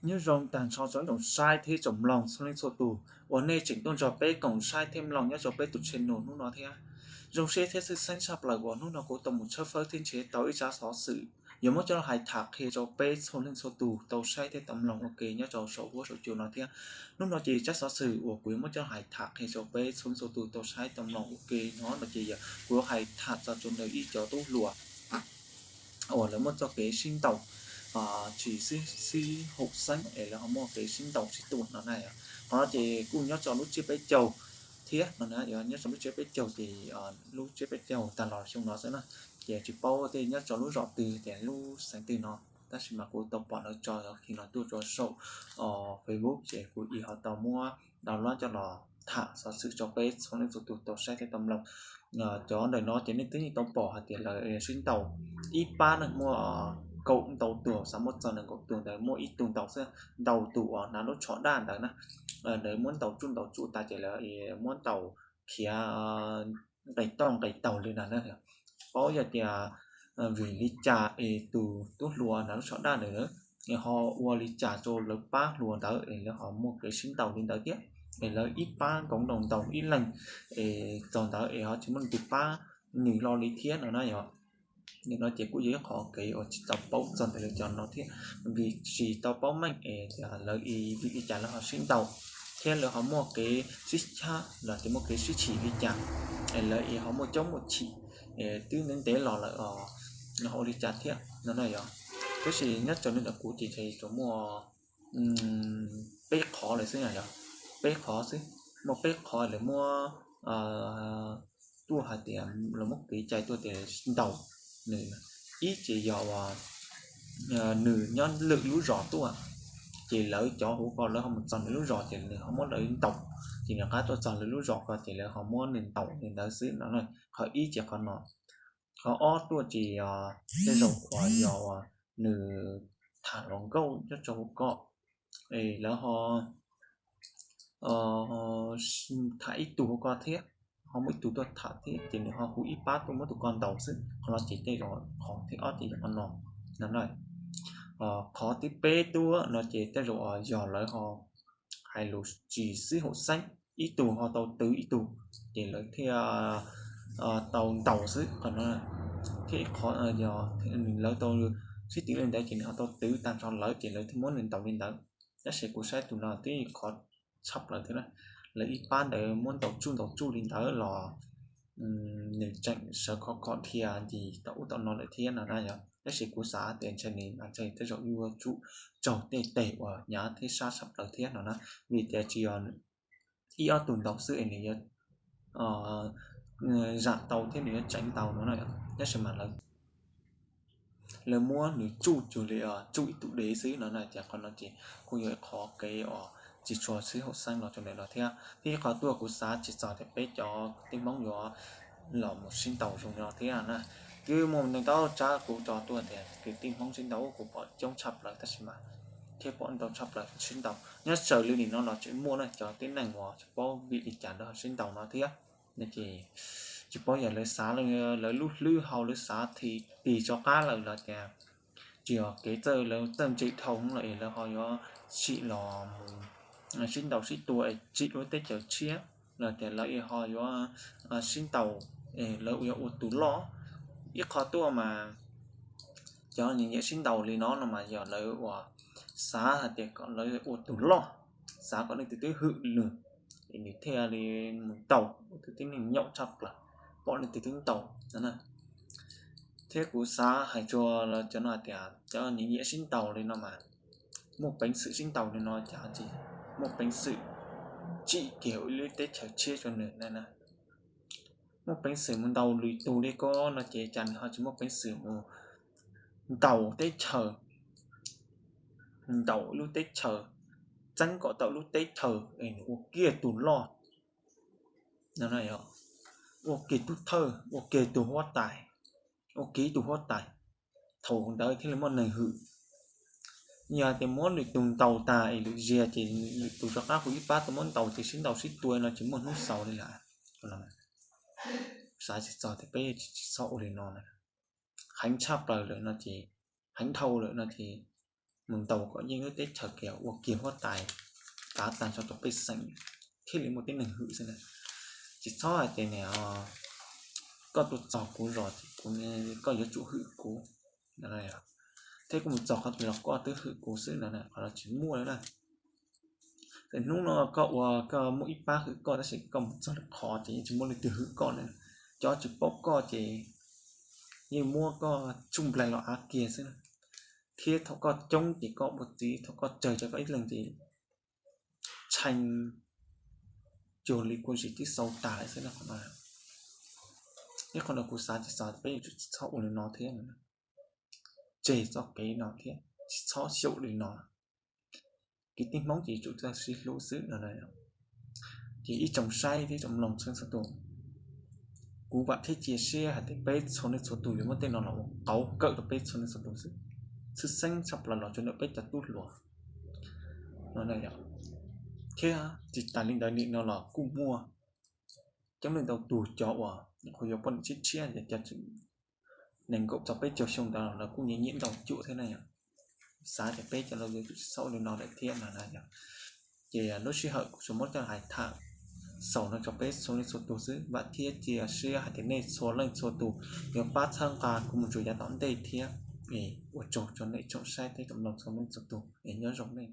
Nyob zoo tag nrho tsoom saib thiab tsoom mloog txhua leej txhua tus uas nej tseem tuaj nrog peb koom saib thiab mloog nyob rau peb tus channel hnub no thiab. Zoo siab thiab tshwj xeeb tshaj plaws uas hnub no kuv tau mus tshawb fawb thiab nrhiav tau ib tsab xov xwm yuav muab coj los hais tham qhia rau peb txhua leej txhua tus tau saib thiab tau mloog ua ke nyob rau saum huab saum cua no thiab. Hnub no ces tsab xov xwm uas kuv yuav muab coj los hais tham qhia rau peb txhua leej txhua tus tau saib tau mloog ua ke no no ces yog kuv yuav hais tham txog rau ntawm ib cov tub hluas uas lawv muaj txoj kev sib ntaus tsis sib haum xeeb es lawv ho muaj kev sib ntaus sib tua no na. Qhov no ces kuj nyob rau lub tsiab peb caug thiab no na, nyob rau lub tsiab peb caug ces lub tsiab peb caug tag los xyoo no xwb na. Ces tsis paub tias nyob rau lub zos twg tias lub xeev twg no, tab sis mas kuv tau pom lawv tso khi no tuaj rau saum Facebook ces kuv ib ho tau muab download coj los tham xov xwm rau peb txhua leej txhua tus tau saib thiab tau mloog. Cov ntawm no ces nej twb yeej tau pom hais tias lawv sib ntaus ib pab na muaj kaum ntau tus, xav muab txog nees nkaum tus ntawd muaj ib tug ntaus xwb, ntau tus uas hnav lub tsho daj ntawd na. Lawv muab ntaus tsuj ntaus tsuj tas ces lawv muab ntaus khiav nqes toj nqes taug li ntawd na. Tsis paub yog tias vim li cas es tus tub hluas hnav lub tsho daj ntawd ho ua li cas rau lawv pab hluas ntawd es lawv ho muaj kev sib ntaus li ntawd thiab, es lawv ib pab nkoos ntaus ntaus ib leeg es txog ntawd es ho tsis muaj leej twg pab nws hlo li thiab no na yog. Nim no ces kuj yog ib qho kev uas tsis tau paub txog ntawm lawv cov no thiab, vim tsis tau paub meej es lawv vim li cas lawv ho sib ntaus thiab lawv ho muaj kev sib chab los tias muaj kev sib chim li cas es lawv ho muaj coob muaj chim twb ntev ntev los lawm los ua li cas thiab no na yog. Tab sis nyob rau ntawm kuv ces tsuas muaj peb qhov lawm xwb yog, peb qhov xwb. Muaj peb qhov lawv muab tuaj hais tias lawv muab kev cai tuaj tias ntaus nws. Ib ces yog uas nws nyob lwm lub zos tuaj, ces lawv cov hauv ko lawv ho mus txog nws lub zos ces nws ho muab lawv ntaus, ces nws rov qab tuaj txog lawv lub zos ko ces lawv ho muab nws ntaus li ntawd xwb no. Qhov ib ces qhov no. Qhov ob tuaj ces tej zaum uas yog nws tham hluas nkauj nyob rau hauv ko es lawv ho tham ib tug hauv ko thiab, ho muaj ib tug tuaj tham thiab ces nws ho hu ib pab tuaj muab tus ko ntaus xwb. Qhov no ces tej zaum qhov thib ob ces yog qhov no no. Qhov thib peb tuaj no ces tej zaum yog lawv ho hais lus tsis sib haum xeeb, ib tug ho tau twv ib tug ces lawv thiaj tau ntaus xwb qhov no. Thiab qhov yog lawv tau sib twv li ntawd ces nws ho tau twv tag nrho lawv ces lawv thiaj muab nws ntaus li ntawd. Tab sis kuv saib tus no twb qhov tshaj plaws thiab na, lawv ib pab ntawd muab ntaus tsuj ntaus tsuj li ntawd los nws tseem sawv khov kho dhia ntsis tau ub tau no lawm thiab no na yog. Tab sis kuv xav tias ntshe nws mas ntshe tej zaum yuav tsum raug tej teg uas hnyav thiab sab tshaj plaws thiab no na, vim tias tsis yog ib ob tug ntaus xwb es nws yuav zam tau thiab nws yuav tseev tau no na. Tab sis mas lawv muab nws tsuj cuag li tsuj ib tug dev xwb no na. Ces qhov no ces kuj yog ib qhov kev uas tsis tshua sib haum xeeb los rau ntawm no thiab. Thiab ib qhov tuaj kuv xav tsis txog tias peb cov kwv tij Hmoob yuav los mus sib ntaus zoo no thiab na. Twb muaj neeg tau tsab kuv tso tuaj tias kwv tij Hmoob sib ntaus kuv pom coob tshaj plaws tab sis mas thiab pom ntau tshaj plaws sib ntaus nyob raws li nim no los tseem muaj na cov tib neeg uas tsis paub vim li cas lawv ho sib ntaus no thiab. No ces tsis paub yog lawv xav lawv lub hlwb hau lawv xav tig tig rov qab lawm los tias tsis yog kev txawj lawv txawj ntse dhau los es lawv ho yuav tsim los mus sib ntaus sib tua es tsim lub teb chaws tshiab los tias lawv ho yuav sib ntaus es lawv yuav ua tus loj. Ib qho tuaj mas cov nyiam sib ntaus li no no mas yog lawv uas xav hais tias kom lawv ua tus loj, xav kom leej twg twb hwm nws es nws thiaj li mus ntaus tus tib neeg nyaum tshaj plaws, pom leej twg twb ntaus no na. Thiab kuv xav hais rau cov no hais tias cov nyiam nyiam sib ntaus li no mas muaj peev xwm sib ntaus li no cas tsis muaj peev xwm tsim kiag ib lub teb chaws tshiab rau nws na. Muaj peev xwm mus ntaus lwm tus li ko no ces cas nws ho tsis muaj peev xwm mus ntaus teb chaws, ntaus lub teb chaws, txeeb kom tau lub teb chaws es nws ua kiag tus loj, ua kiag tus thawj, ua kiag tus huab tais, ua kiag tus huab tais, thaum ntawd thiaj li muaj neeg hwm. Yog tias muab lwm tus ntaus tas es lwm zaug ces lwm tus rov qab hu ib pab tuaj muab ntaus ces sib ntaus sib tua no tsis muaj hnub xaus li lawm. Xav tsis txog tias peb tsis txhob ua li no na. Heev tshaj plaws lawm no ces, heev dhau lawm no ces mus ntaus kom yeej lub teb chaws kiag ua kiag huab tais, tav tag nrho rau pej xeem, thiaj li muaj tib neeg hwm xwb na. Tsis txhob hais tias niam koj tuaj txog kuv zos ces kuv, koj yuav tsum hwm kuv, thiab kuv mus txog qhov twg los koj twb hwm kuv xwb no, qhov no tsis muaj li na. Ces hnub no koj ua, koj muaj ib pab hwm koj tab sis koj mus txog lwm qhov ces yeej tsis muaj leej twg hwm koj na. Cov tsis paub koj ces yeej muab koj tsuj nplaig los av kiag xwb na. Thiab thaum koj coob ces koj ua txiv, thaum koj tsawg ces koj ib leeg ces tshee cuag li kua zis tib xaus tas lawm xwb na. Qhov no, ib qhov no kuv xav tsis xav peb yuav tsum tsis txhob ua li no thiab, tseg txoj kev no thiab tsis txhob xyaum li no. Kwv tij Hmoob ces yuav tsum txawj sib hlub xwb no. Ces ib tsoom saib thiab tsoom mloog txhua leej txhua tus, kuv vam thiab cia siab hais tias peb txhua leej txhua tus yuav muab tej no los ua qauv kawm rau peb txhua leej txhua tus xwb, tshwj xeeb tshaj plaws los rau ntawm peb cov tub hluas no. Thiab tsis tas li ntawd, nim no los kuj muaj coob leej ntau tus cov uas nyuam qhuav yuav poj niam tshiab tshiab, yog cov nees nkaum txog peb caug xyoo ntawd los lawv kuj nyiam nyiam ntau cuam thiab na yom. Xav tias peb cov laus yuav tsum tsis txhob ua li no lawm thiab no na yom. Ces lub sij hawm kuv tsuas muab coj hais tham xaus no rau peb txhua leej txhua tus xwb. Vam thiab cia siab hais tias nej txhua leej txhua tus yuav pab txhawb nqa kuv mus rau yav tom ntej thiab. Ua tsaug rau nej tsoom saib thiab tsoom mloog txhua leej txhua tus, nyob zoo nej.